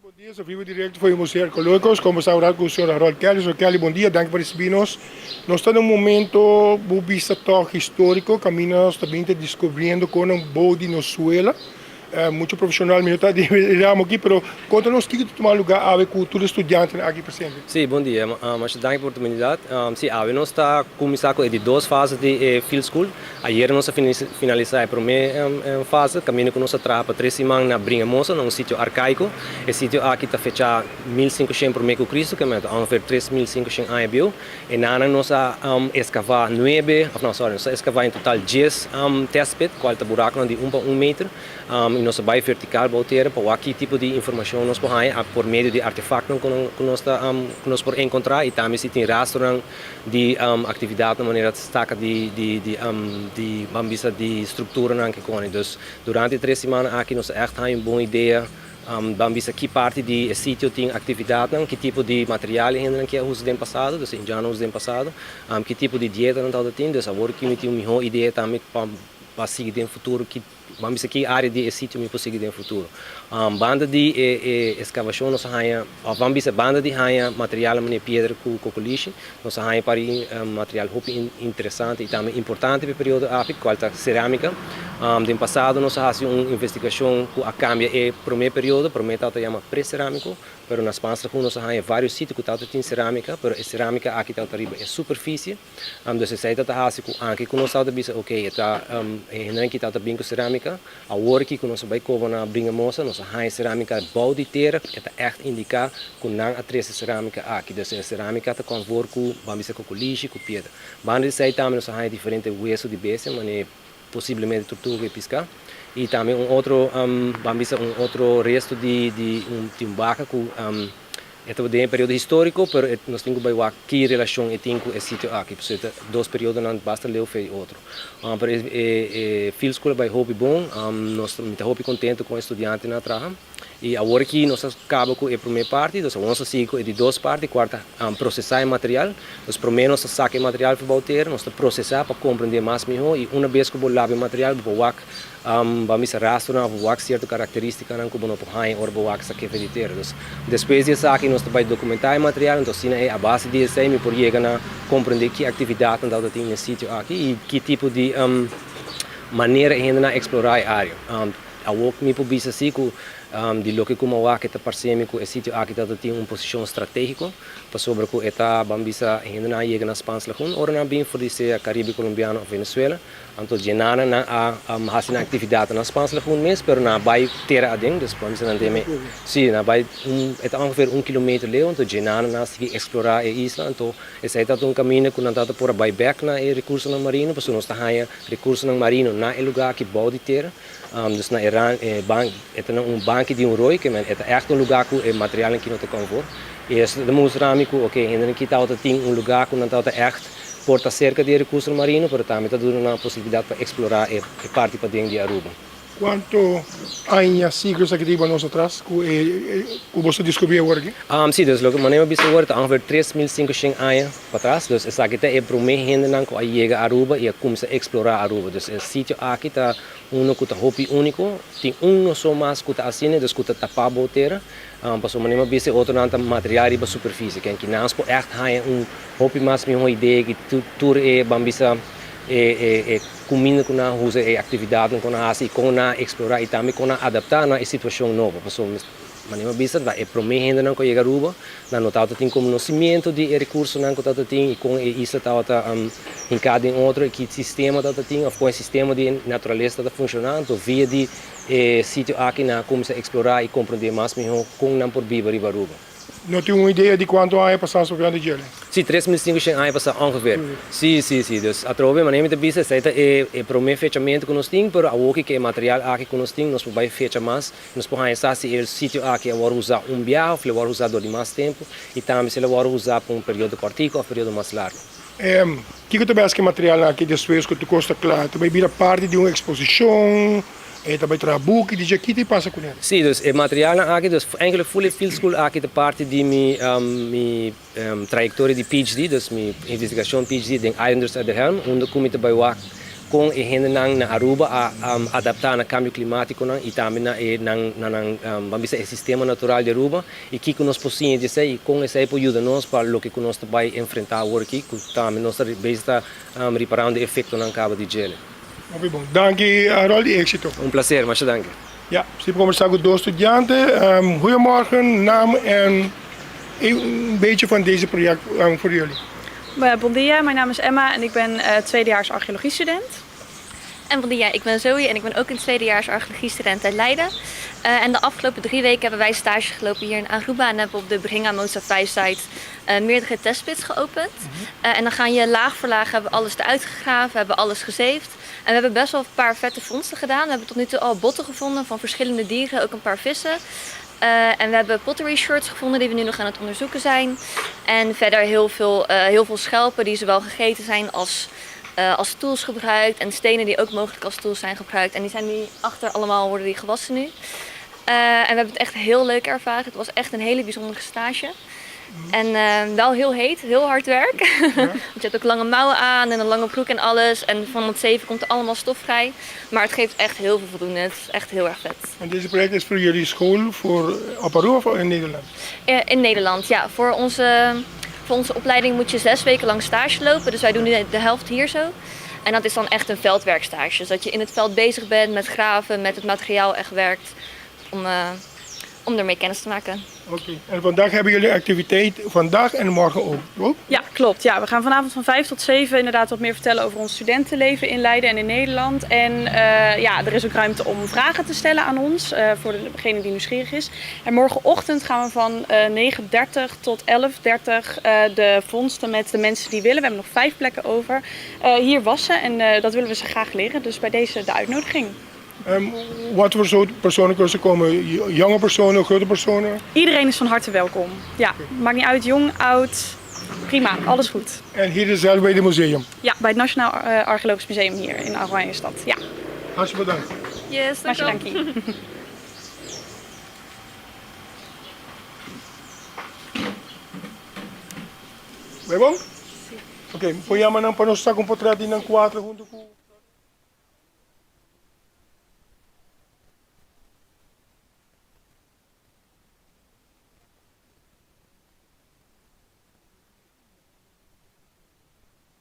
Bon dia, so vivo directo for di Museo Arqueológico. Nos combersa un rato cu señor Harold Kelly. Señor Kelly, bon dia, danki pa ricibi nos. Nos ta den un momento bo bista toch historico, caminda nos ta bin ta descubriendo con nan bou di nos suela. Mucho profesional mi no ta den e ramo aki, pero conta nos kico ta tuma lugar awe cu tur e studiantenan aki presente. Si, bon dia. Masha danki pa oportunidad. Si, awe nos ta cuminsa cu e di dos fase di e field school. Ayer nos a finalisa e prome fase, caminda cu nos a traha pa tres siman na Bringamosa, na un sitio arcaico. E sitio aki ta fecha 1500 prome cu Cristo, ke ta ongeveer 3500 aña bieu. E nanan nos a escava nuebe, of no, sorry, nos a escava en total 10 test pit, cual ta buraconan di un pa un meter. I nos a bai vertical bou tera pa wak ki tipo di informacion nos por haña por medio di artefactonan cu nos ta cu nos por encontra y tambe si tin rastronan di actividadnan manera staka di di di di ban bisa di structuranan ke koni. Dus durante e tres simannan aki nos a echt haña un bon idea ban bisa ki parti di e sitio tin actividadnan, ki tipo di material e hendenan ke a usa den pasado, dus e indianonan a usa den pasado, ki tipo di dieta nan tabata tin. Dus awor ki mi tin un miho idea tambe pa pa sigui den futuro ki Ban bisa ki área di e sitio mi por sigui den futuro. Banda di e e eskavashon nos a haña, òf ban bisa banda di haña materialnan manera piedra ku kokolishi, nos a haña par material hopi interesante i tambe importante pa e periodo aki, kual ta serámika. Den pasado nos a hasi un investigashon ku a kambia e promé periodo, promé tabata yama preserámiko, pero na Spaans Lagoen nos a haña vários sitio ku tabata tin serámika, pero e serámika aki tabata riba e superfisie. Dus esei ta ta hasi ku anke ku nos tabata bisa ok e ta e hendenan ki tabata bin ku serámika, awor ki ku nos a bai koba na Bringamosa nos a haña serámika bou di tera, e ta ègt indiká ku nan a trese serámika aki. Dus e serámika ta kon for ku ban bisa ku kulishi ku piedra. Banda di esei tambe nos a haña diferente weso di bestia manera posiblemente tortuga i piská i tambe un otro ban bisa un otro resto di di un di un baka ku E tabata den e periodo historico, pero e nos tin cu bay wak ki relacion e tin cu e sitio aki, pasobra e ta dos periodonan basta leu fe di otro. Pero e e field school a bay hopi bon, nos mi ta hopi contento con e studiantenan a traha. Y awor aki nos a caba cu e prome parti, dus awor nos a sigui cu e di dos parti, cual ta procesa e material. Dus prome nos ta saca e material for bou tera, nos ta procesa pa comprende mas miho y una bes cu bo laba e material bo por wak Ban bisa rastronan of wak sierto karakteristikanan ku bo no por haña ora bo wak sa kefe di tera. Dus, despues di esaki nos ta bai dokumentá e material, enton asina e a base di esei mi por yega na komprendé ki aktividatnan tabata tin na e sitio aki i ki tipo di manera e hendenan a eksplorá e área. Awor mi por bisa si ku di loke ku mi a wak e ta parse mi ku e sitio aki tabata tin un posishon stratégiko pasobra ku e ta, ban bisa, e hendenan a yega na Spaans Lagoen ora nan a bin for di sea Karibe Kolombiano òf Venezuela. Anto djenana nan a hasi nan aktividatnan na Spaans Lagoen mes, pero nan a bai tera aden, dus por nan den me, si, nan a bai un, e ta ongeveer un kilometer leu, anto djenana nan a sigui eksplorá e isla, anto esei tabata un kaminda ku nan tabata por a bai bèk na e rekursonan marino, pasobra nos ta haña rekursonan marino na e lugá aki bou di tera, dus na e ran, e ban, e ta na un banki di un roi, ke men e ta ègt un lugá ku e materialnan aki no ta kon for, i eso ta mustra mi ku oke hendenan aki tabata tin un lugá ku nan tabata ègt Por ta serka di e rekursonan marino, pero tambe ta duna nan posibilidat pa eksplorá e parti paden di Aruba. Kuantu aña, siglos aki ta hiba nos atras ku e ku boso diskubrí awor aki? Sí, dus loke manera mi a bisa awor ta ongeveer 3500 aña patras. Dus esaki ta e promé hendenan ku a yega Aruba i a kuminsá eksplorá Aruba. Dus e sitio aki ta unu ku ta hopi úniko. Tin un no so mas ku ta asina, dus ku ta tapá bou tera. Pasobra manera mi a bisa e otronan ta material riba superfisie. Ken ki nan por ègt haña un hopi mas mihó idea ki tur e ban bisa e e kuminda ku nan a usa, e aktividatnan ku nan a hasi i kon nan a eksplorá i tambe kon nan a adaptá na e situashon nobo. Pasobra manera mi a bisa ta e promé hendenan ku a yega Aruba nan no tabata tin konosimiento di e rekursonan ku tabata tin i kon e isla tabata hinká den otro i ki sistema tabata tin òf kon e sistema di naturalesa tabata funshoná. Anto via di E sitio aki nan a kuminsá eksplorá i komprendé mas mihó kon nan por biba riba Aruba. No tin un idea di kuantu aña pasá sobiando djele? Sí, 3500 aña pasá ongeveer. Sí, sí, sí. Dus atrobe manera mi ta bisa esei ta e e promé fechamentu ku nos tin, pero awoki ku e material aki ku nos tin nos por bai fecha mas, nos por haña sa si e sitio aki a wòrdu usá un biaha òf el a wòrdu usá dor di mas tempu i tambe si el a wòrdu usá pa un periodo kòrtiku òf periodo mas largu. Kiko ta bes ku e materialnan aki despues ku tur kos ta kla? Ta bai bira parti di un eksposishon? E ta bai traha buki di dje? Ki ta pasa kuné? Sí, dus e materialnan aki, dus eigenlijk full e field school aki ta parti di mi mi trayektoria di PhD, dus mi investigashon PhD den Islanders at the Helm, unda ku mi ta bai wak Kon e hendenan na Aruba a adaptá na kambio klimátikonan i tambe na e nan na nan ban bisa e sistema natural di Aruba i kiko nos por siña di esei i kon esei por yuda nos pa loke ku nos ta bai enfrentá awor aki ku tambe nos ta bezig ta riparando e efektonan kaba di djele. Hopi bon. Danki Harold i éksito. Un plaser, masha danki. Ja, si por kombersá ku dos studiante. Goeiemorgen, naam en een beetje van deze project voor jullie. Bon dia, mijn naam is Emma en ik ben tweedejaars archeologiestudent. En bon dia, ik ben Zoe en ik ben ook een tweedejaars archeologiestudent uit Leiden. En de afgelopen 3 weken hebben wij stage gelopen hier in Aruba en hebben op de Bringamosa 5 site meerdere testpits geopend. En dan gaan je laag voor laag, hebben we alles eruit gegraven, hebben alles gezeefd. En we hebben best wel een paar vette vondsten gedaan. We hebben tot nu toe al botten gevonden van verschillende dieren, ook een paar vissen. En we hebben pottery sherds gevonden die we nu nog aan het onderzoeken zijn. En verder heel veel schelpen die zowel gegeten zijn als tools gebruikt. En stenen die ook mogelijk als tools zijn gebruikt. En die zijn nu achter allemaal, worden die gewassen nu. En we hebben het echt heel leuk ervaren. Het was echt een hele bijzondere stage. En wel heel heet, heel hard werk. Want je hebt ook lange mouwen aan en een lange broek en alles. En van het zeven komt er allemaal stof vrij. Maar het geeft echt heel veel voldoening. Het is echt heel erg vet. En deze project is voor jullie school, voor op Aruba of in Nederland? In Nederland, ja. Voor onze opleiding moet je 6 weken lang stage lopen. Dus wij doen nu de helft hier zo. En dat is dan echt een veldwerkstage. Dus dat je in het veld bezig bent met graven, met het materiaal echt werkt. Om ermee kennis te maken. Oké, en vandaag hebben jullie activiteit, vandaag en morgen ook, toch? Ja, klopt. Ja, we gaan vanavond van 5 tot 7 inderdaad wat meer vertellen over ons studentenleven in Leiden en in Nederland. En er is ook ruimte om vragen te stellen aan ons, voor degene die nieuwsgierig is. En morgenochtend gaan we van 9:30 tot 11:30 de vondsten met de mensen die willen. We hebben nog 5 plekken over. Hier wassen en dat willen we ze graag leren. Dus bij deze de uitnodiging. Wat voor soort personen kunnen ze komen? Jonge personen, grote personen? Iedereen is van harte welkom. Ja, maakt niet uit, jong, oud, prima, alles goed. En hier is zelf bij het museum? Ja, bij het Nationaal Archeologisch Museum hier in Oranjestad. Ja. Hartstikke bedankt. Yes, dank Hartstikke wel. dank je. Bij bom? Oké, okay, poi chiamano un po' non sta con portrait in 4 junto con.